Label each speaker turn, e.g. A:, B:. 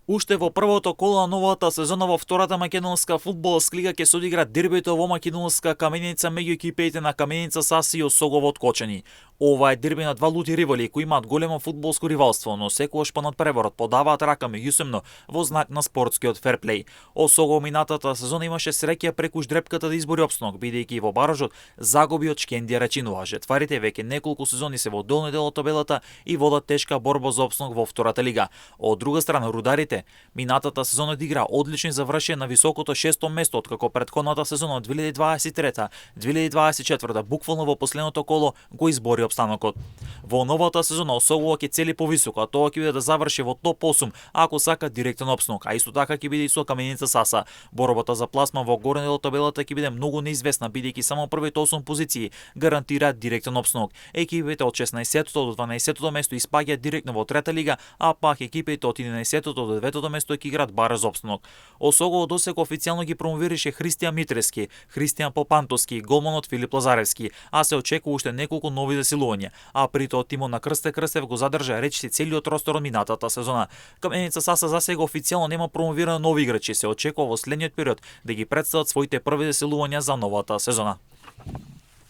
A: Уште во првото коло на новата сезона во втората македонска фудбалска лига ќе се одигра дербито во македонска Каменица меѓу екипите на Каменица Саси и Осогово од Кочани. Ова е дерби на два лути ривали кои имаат големо фудбалско ривалство, но секогаш по надпреборот подаваат рака меѓусебно во знак на спортскиот ферплеј. Осогово минатата сезона имаше среќа преку ждрепката да избори опстанок, бидејќи во баражот загуби од Шкендија Рачинова. Жетварите веќе неколку сезони се во долниот дел од табелата и водат тешка борба за опстанок во втората лига. Од друга страна, рударите минатата сезона одигра одлично и завршија на високото шесто место, откако претходната сезона од 2023-2024 буквално во последното коло го избори опстанокот. Во новата сезона Осогово ќе цели повисоко, а тоа ќе биде да заврши во топ 8 ако сака директен опстанок, а исто така ќе биде и со Каменица Саса. Борбата за пласман во горен дел од табелата ќе биде многу неизвестна, бидејќи само првите 8 позиции гарантираат директен опстанок. Екипите од 16-тото до 12-тото место испаѓаат директно во трета лига, а пак екипите од 11-тото до 9-тото место ќе играат бараж за опстанок. Осогово досега официјално ги промовираше Христијан Митрески, Христијан Попантовски, голманот Филип Лазаревски, а се очекува уште неколку нови засилувања, а при тоа тимот на Крсте Крстев го задржа речиси целиот ростер од минатата сезона. Каменица Саса засега официјално нема промовирано нови играчи, се очекува во следниот период да ги представат своите први засилувања за новата сезона.